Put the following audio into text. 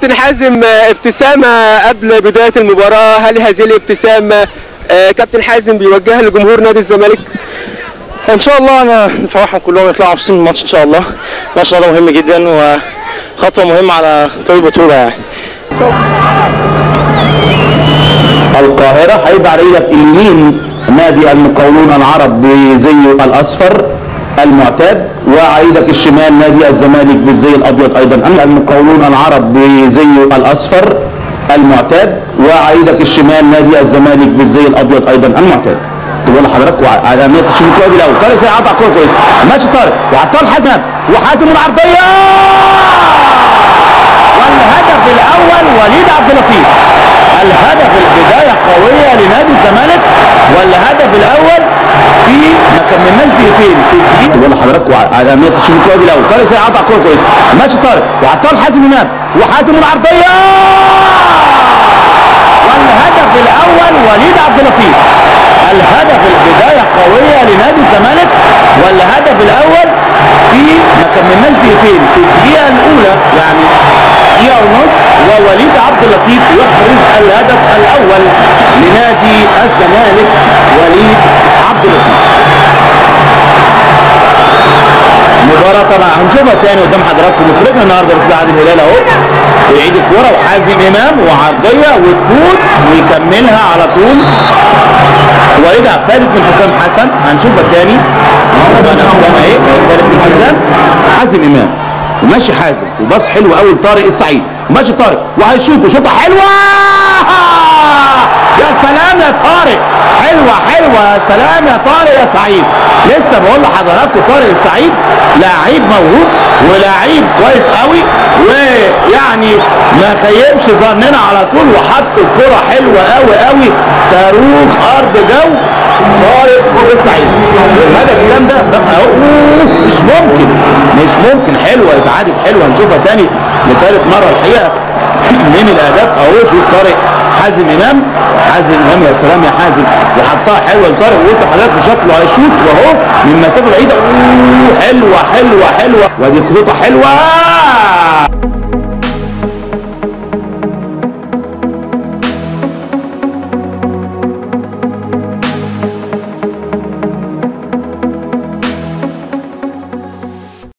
كابتن حازم، ابتسامة قبل بداية المباراة، هل هذه الابتسامة كابتن حازم بيوجهها لجمهور نادي الزمالك؟ ان شاء الله انا نفرحهم كلهم، يطلعوا مبسوطين من الماتش ان شاء الله. الماتش ده مهم جدا وخطوة مهمة على طريق البطولة يعني. القاهرة هيبقى على ايدك اليمين نادي المقاولون العرب بزيه الاصفر المعتاد، وعلى ايدك الشمال نادي الزمالك بالزي الابيض ايضا. المقاولون العرب بزيه الاصفر المعتاد، وعلى ايدك الشمال نادي الزمالك بالزي الابيض ايضا المعتاد. تقول لحضراتكم على اهمية تشوف الكورة دي الاول. طارق سيد قطع كورة كويسة، ماشي طارق وعطال حسن، وحازم العرضية، والهدف الاول وليد عبد اللطيف. الهدف البداية قوية لنادي الزمالك، والهدف الاول في ما كملناش دقيقتين. تقول لحضراتكم على اهمية تشوف الكورة دي الاول. طارق سيد قطع كورة كويسة، ماشي طارق وعطال حازم امام، وحازم العرضية، والهدف الاول وليد عبد اللطيف. الهدف البداية قوية لنادي الزمالك، والهدف الاول في ما كملناش دقيقتين في الدقيقة الاولى، يعني دقيقة ونص، ووليد عبد اللطيف يحرز الهدف الاول لنادي الزمالك. وليد عبد اللطيف. مباراة طبعا هنشوفها تاني قدام حضراتكم. مخرجنا النهارده الاستاذ عادل هلال اهو بيعيد الكورة، وحازم امام وعرضيه وتفوت ويكملها على طول. وليد فاتت من حسام حسن، هنشوفها تاني اهي، فاتت من حسام، حازم امام وماشي حازم، وباص حلو قوي لطارق السعيد، وماشي طارق وهيشوط وشوطه حلوة. يا سلام يا طارق، حلوة حلوة، يا سلام يا طارق يا سعيد. لسه بقول لحضراتكم طارق السعيد لعيب موهوب ولاعيب كويس قوي، ويعني ما خيبش ظننا على طول، وحط الكرة حلوة قوي قوي، صاروخ ارض جو طارق السعيد. والهدف الكلام ده اهو، مش ممكن مش ممكن، حلوة اتعادت حلوة، هنشوفها تاني لثالث مرة الحقيقة من الاهداف اهو. شوف طارق حازم امام، حازم امام يا سلام يا حازم، وحطها حلوة لطارق، وقلت لحضرتك شكله هيشوط واهو من مسافة بعيدة، حلوة حلوة حلوة، وادي خطوطه حلوة.